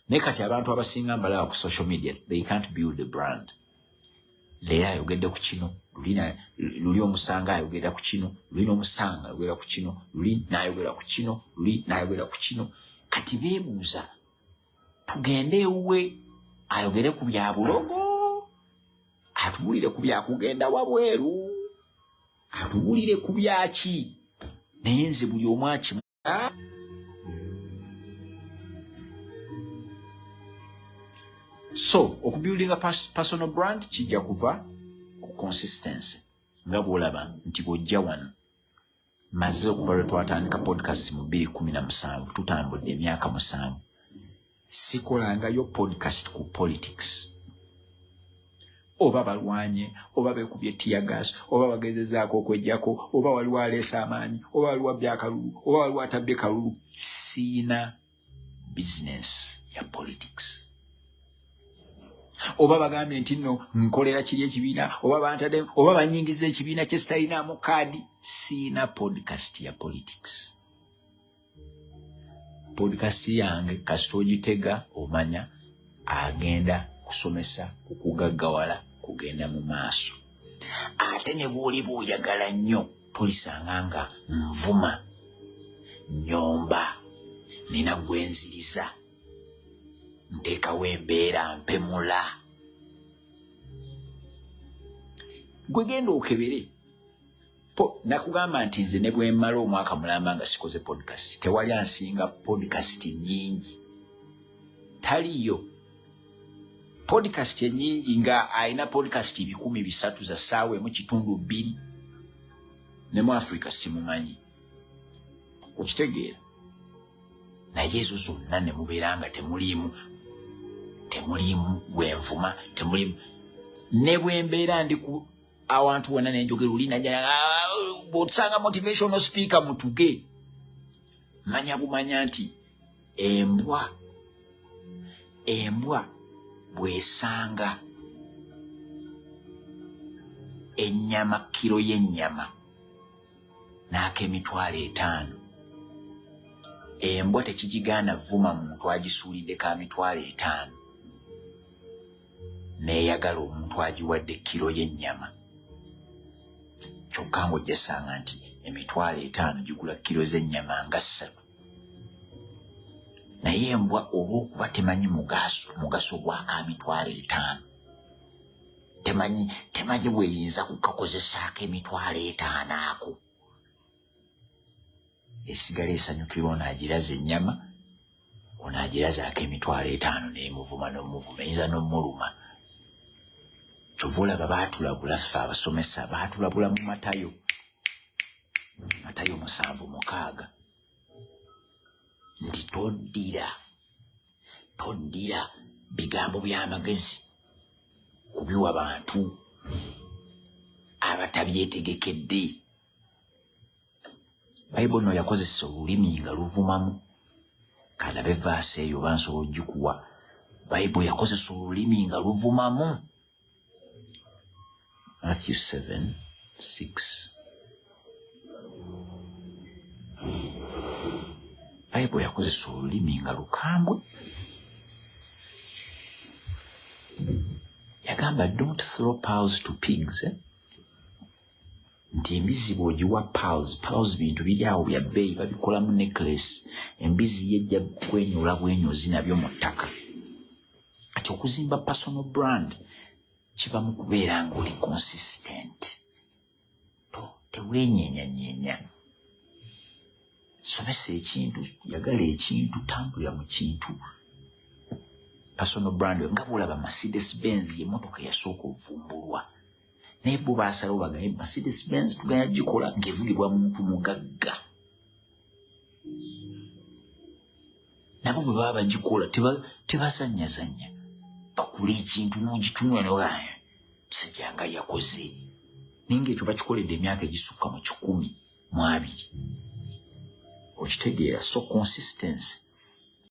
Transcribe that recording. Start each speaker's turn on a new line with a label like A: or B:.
A: Naye kati abantu abasinga mbalaba ku social media, they can't build a brand. Leero ayogedde ku kino, luli omusanga ayogera ku kino, luli n'omusanga ayogera ku kino, luli n'ayogera ku kino, luli n'ayogera ku kino. Kati beebuuza, tugende ewuwe ayogere ku bya bulogo, atubuulire ku byakugenda wabweru, atubuulire ku byaki? Naye nze buli omu akimu. So okubuildinga personal brand kijja kuva ku consistency, nga bwolaba nti bwojja wano maze okuva lwe twatandika podcast mu 2017, tutambudde emyaka 7, sikolangayo podcast ku politics, oba balwanye, oba bekubye teargas, oba bagezezaako okwejjako, oba waliwo aleesa amaanyi, oba waliwo abbye akalulu, oba waliwo atabbye kalulu. Siina business ya politics. Oba bagambye nti nno nkolera kiri ekibiina, oba bantadde, oba banyingiza ekibiina kyesitalinaamu kaadi, siina podcast ya politics. Podcast yange kasita ogitega, omanya agenda kusomesa kukugaggawala, kugenda mu maaso. Ate ne bw'oli bw'oyagala nnyo, tolisanga nga nvuma, nyomba, nina gwenziriza, nteekawo embeera mpemula. Gwe genda okebere. Nakugamba nti nze ne bwe mmala omwaka mulamba nga sikoze podcast, tewali ansinga podcast nnyingi. Taliyo podcast ennyingi nga alina podcast 300 za ssaawa emu kitundu bbiri, ne mu Africa simumanyi. Okitegeera? Naye ezo zonna ne mubeera nga temuliimu gwenvuma, temuliimu. Ne bwe mbeera ndi ku awantu wonna nenjogera oli najja, bw'otusanga motivational speaker mutuge, manya bumanya nti embwa bw'esanga ennyama, kiro y'ennyama n'ak'emitwalo 50, embwa tekigigaana vuma muntu agisuulidde ka 50,000, neeyagala omuntu agiwadde kiro y'ennyama. Kyokka ng'ojjasanga nti 50,000 gigula kiro z'ennyama nga 3, naye embwa olw'okuba temanyi mugaso gwaka 50,000, temanyi bweyinza kukakozesaako 50,000 ako, esigala esanyukira ono agiraza ennyama, ono agirazaako 50,000, n'emuvuma n'omuvuma, eyinza n'omuluma. Kyova olaba baatulabula ffe abasomesa, baatulabula mu Matayo 7:6 nti toddira bigambo by'amagezi kubiwa bantu abatabyetegekedde. Bayibuli no yakozesa olulimi nga luvumamu. Kalabe verse eyo oba nsobola ogikuwa. Bayibuli yakozesa olulimi nga luvumamu. Matthew 7:6. Bayibuli yakozesa olulimi nga lukambwe. Yagamba, "Don't throw pearls to pigs," eh? Nti embizi bw'ogiwa pearls, pearls bintu biri awo bya bbeeyi, babikolamu necklace, embizi yejja kwenyoola bwenyozi nabyo mu ttaka. Ati okuzimba personal brand kiva mu kubeera ng'oli consistent, to teweenyeenyanyeenya. Somesa ekintu, yagala ekintu, tambulira mu kintu. Personal brand, nga bwolaba Mercedes Benz yemotoka eyasooka ovumbulwa, naye bo basalawo bagaye Mercedes Benz tuganya gikola ng'evugibwa muntu mugagga. Nabo bwe baba bagikola tebazanyazanya, bakula ekintu n'ogitunula nogaa musajja nga yakoze, naye ngaekyo bakikoledde emyaka egisukka mu 120. Okitegeera? So consistency.